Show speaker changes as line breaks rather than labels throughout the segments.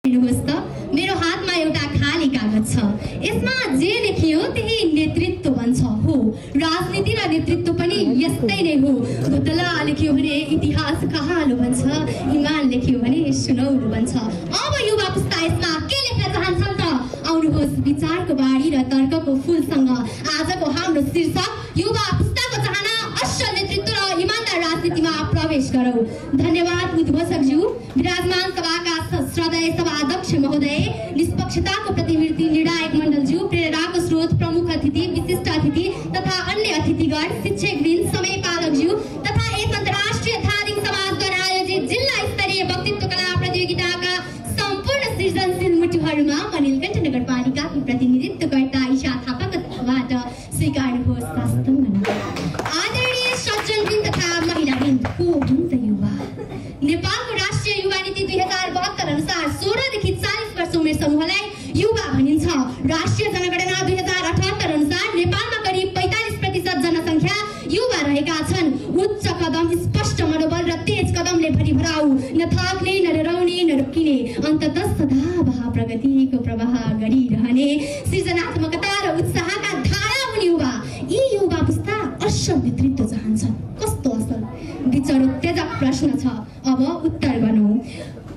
हेर्नुहोस् त मेरो हातमा एउटा खाली कागज छ। यसमा जे लेखियो त्यही नेतृत्व बन्छ। हो, राजनीति र नेतृत्व पनि यस्तै नै हो। बुतला लेखियो भने इतिहास कहालो बन्छ, इमान लेखियो भने सुनौलो बन्छ। अब युवा पुस्ता यसमा के लेख्न चाहन्छन् त? आउनुहोस् विचारको बाढी र तर्कको फुलसँग आजको हाम्रो शीर्षक युवा पुस्ताको चाहना असल नेतृत्व र इमानदार राजनीतिमा प्रवेश गरौँ। धन्यवाद उद्घोषकज्यू, विराजमान सभाका श्रद्धेय सभाध्यक्ष महोदय, निष्पक्षताको प्रतिनिधि निर्णायक मण्डलज्यू, प्रेरणाको स्रोत प्रमुख अतिथि, विशिष्ट अतिथि तथा अन्य अतिथिगण, शिक्षकवृन्द, समय पालकज्यू तथा यस अन्तर्राष्ट्रिय थादिङ समाजद्वारा आयोजित जिल्ला स्तरीय वक्तित्व कला प्रतियोगिताका सम्पूर्ण सृजनशील मुटुहरूमा म नीलकण्ठ नगरपालिकाको प्रतिनिधित्वकर्ता ईशा थापाको तर्फबाट स्वीकार्नुहोस् वास्तवमा। आदरणीय सज्जनवृन्द तथा महिलावृन्द, को हुन् त युवा? नेपालको राष्ट्रिय युवा नीति 2072 अनुसार 16 देखि 40 वर्ष उमेर समूहलाई युवा भनिन्छ। राष्ट्रिय जनगणना 2078 अनुसार नेपालमा करिब 45% जनसङ्ख्या युवा रहेका छन्। उच्च कदम, स्पष्ट मनोबल र तेज कदमले भरिभराउ, न थाक्ने न डराउने न रोकिने, अन्ततः सदाबहार प्रगतिको प्रवाह गरिरहने, सृजनात्मकता र उत्साहका धारा हुने युवा। यी युवा पुस्ता असल नेतृत्व चाहन्छन्। कस्तो असल? विचरोत्तेजक प्रश्न छ। अब उत्तर गरौँ।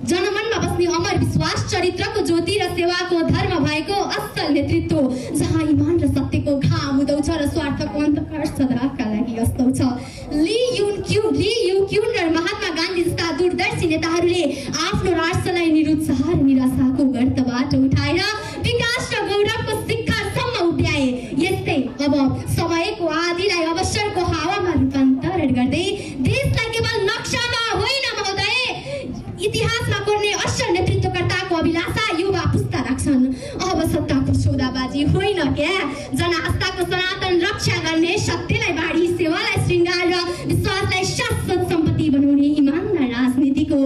जनमनमा बस्ने अमर विश्वास, चरित्रको ज्योति र सेवाको धर्म भएको असल नेतृत्व, जहाँ इमान र सत्यको घाम उदाउँछ र स्वार्थको अन्धकार सदाका लागि अस्ताउँछ। ली यु क्युन र महात्मा गान्धी जस्ता दूरदर्शी नेताहरूले आफ्नो राष्ट्रलाई निरुत्साह र निराशाको गर्तबाट उठाएर विकास र गौरवको शिखरसम्म उभ्याए। यस्तै अब समयको आदिलाई अवसरको हावामा रूपान्तरण गर्दै देशलाई केवल नक्सामा होइन महोदय, इतिहासमा कोर्ने असल नेतृत्वकर्ताको अभिलाषा युवा पुस्ता राख्छन्। अब सत्ताको सौदाबाजी होइन क्या, जनआस्थाको सनातन रक्षा गर्ने, सत्यलाई बाढी, सेवालाई श्रृङ्गार र विश्वासलाई शाश्वत सम्पत्ति बनाउने इमानदार राजनीतिको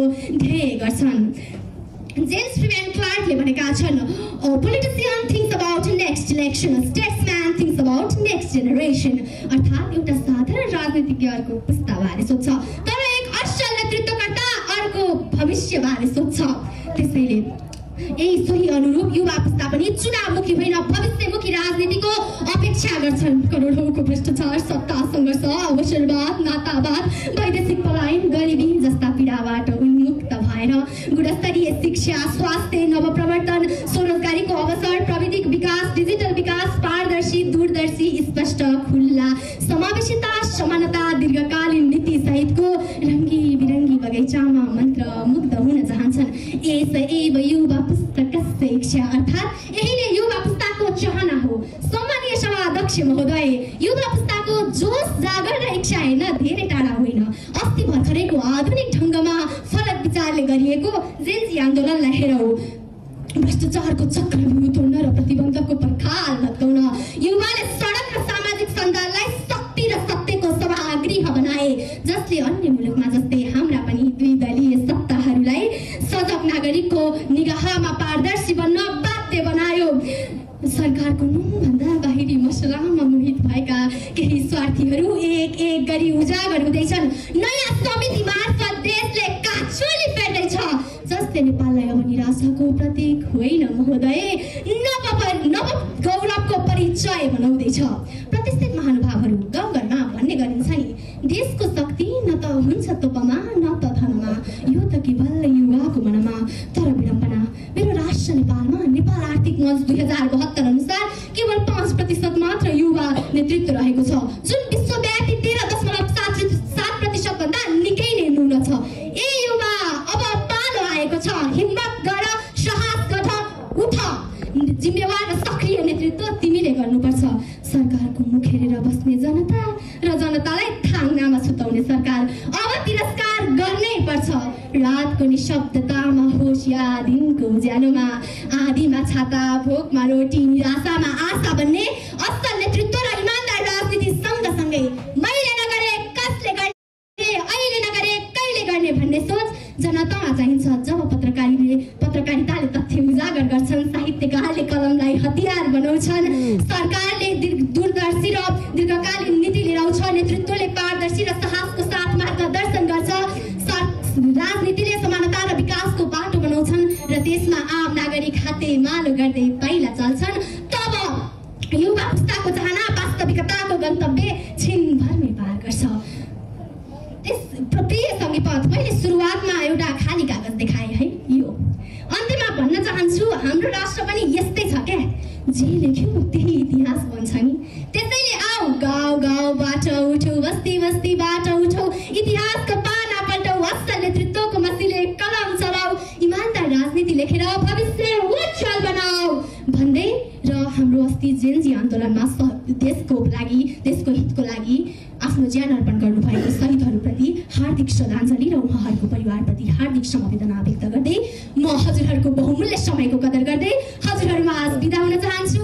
ध्येय गर्छन्। जेम्स फ्रीम्यान क्लार्कले भनेका छन्, politician thinks about next election, statesman thinks about next generation. अर्थात् एउटा साधारण राजनीतिज्ञहरूको पुस्ताबारे सोध्छ, तर एक असल नेतृत्वकर्ता अर्को भविष्यबारे सोध्छ। त्यसैले यही सोही अनुरूप युवा पुस्ता पनि चुनावमुखी होइन भविष्यमुखी राजनीतिको अपेक्षा गर्छन्। करोडौँको भ्रष्टाचार, सत्ता सङ्घर्ष, अवसरवाद, नातावाद, वैदेशिक पलायन, गरिबी जस्ता पीडाबाट उन्मुक्त भएर गुणस्तरीय शिक्षा, स्वास्थ्य, नवप्रवर्तन, स्वरोजगारीको अवसर, प्रविधिक विकास, डिजिटल विकास, पारदर्शी, दूरदर्शी, स्पष्ट, खुल्ला, समावेशिता, समानता, दीर्घकालीन नीति सहितको रङ्गी बिरङ्गी बगैँचामा मन्त्रमुग्ध हुन चाहन्छन्। यसैव युवा पुस्तकस्य इच्छा, अर्थात् यही नै युवा पुस्ताको चाहना हो। सम्मानीय सभाध्यक्ष महोदय, युवा पुस्ताको जोश, जागर र इच्छा हेर्न धेरै टाढा होइन। अस्ति भर्खरैको आधुनिक ढङ्गमा फरक विचारले गरिएको जेन्जी आन्दोलनलाई हेरौँ। भ्रष्टाचारको चक्रव्यूह तोड्न र प्रतिबन्धकको पर्खाल भत्काउन युवाले सडक र सामाजिक सञ्जाललाई शक्ति र सत्यको सभागृह बनाए, जसले अन्य मुलुकमा जस्तै हाम्रा पनि द्विदलीय सत्ताहरूलाई सजग नागरिकको निगाहमा पारदर्शी बन्न बाध्य बनायो। सरकारको नुनभन्दा बाहिरी मसलामा मोहित भएका केही स्वार्थीहरू एक एक गरी उजागर हुँदैछन्। नयाँ समिति मार्फत देशले काछोली फेर्दैछ, जसले नेपाललाई अब निराशाको प्रतीक होइन महोदय, नव गौरवको परिचय बनाउँदैछ। प्रतिष्ठित महानुभावहरू गाउँघरमा भन्ने गरिन्छ नि, देशको शक्ति न त हुन्छ तोपमा न त धनमा, यो त केवल युवाको मनमा। तर विडम्बना, मेरो राष्ट्र नेपालमा नेपाल आर्थिक मञ्च 2072 अनुसार केवल 5% मात्र युवा नेतृत्व रहेको छ, जुन विश्वव्यापी 13.7% भन्दा निकै नै न्यून छ। ए युवा, अब पालो आएको छ, हिम्मत गर, साहस गर, उठ। जिम्मेवार र सक्रिय नेतृत्व तिमीले गर्नुपर्छ। सरकारको मुख हेरेर बस्ने जनता र जनतालाई थाङ्नामा छुटाउने सरकार अब तिरस्कार गर्नै पर्छ। रातको निशब्दतामा होस् या दिनको उज्यालोमा, आँधीमा छाता, भोकमा रोटी, निराशामा आशा बन्ने असल नेतृत्व र इमानदार राजनीति सँगसँगै मैले नगरे कसले गर्ने, अहिले नगरे कहिले गर्ने भन्ने सोच जनतामा चाहिन्छ। जब पत्रकारिताले तथ्य उजागर गर्छन्, साहित्यकारले कलमलाई हतियार बनाउँछन्, सरकारले दूरदर्शी र दीर्घकालीन नीति लिएर आउँछ, नेतृत्वले पारदर्शी र साहसको साथ मार्गदर्शन गर्छ, राजनीतिले समानता र विकासको बाटो बनाउँछन् र देशमा मालो गर्दै पाइला चल्छन् तब युवा पुस्ताको चाहना वास्तविकताको गन्तव्य छिनभरमै पार गर्छ। त्यस प्रिय सङ्गीपथ मैले सुरुवातमा एउटा खाली कागज देखाएँ है, यो अन्त्यमा भन्न चाहन्छु हाम्रो राष्ट्र पनि यस्तै छ क्या, जे लेख्यो त्यही इतिहास बन्छ नि। त्यसैले आऊ गाउँ गाउँबाट उठौ, बस्ती बस्तीबाट उठौ, इतिहासको पाना पल्टौ, असल नेतृत्वको मसिले कलम चलाऊ, इमानदार राजनीति लेखेर भविष्य उज्जवल बनाऊ भन्दै र हाम्रो अस्ति जेनजी आन्दोलनमा देशको लागि देशको हितको लागि आफ्नो ज्यान अर्पण गर्नुभएको शहीदहरूप्रति हार्दिक श्रद्धाञ्जली र उहाँहरूको परिवारप्रति हार्दिक समवेदना व्यक्त गर्दै म हजुरहरूको बहुमूल्य समयको कदर गर्दै हजुरहरूमा आज बिदा हुन चाहन्छु।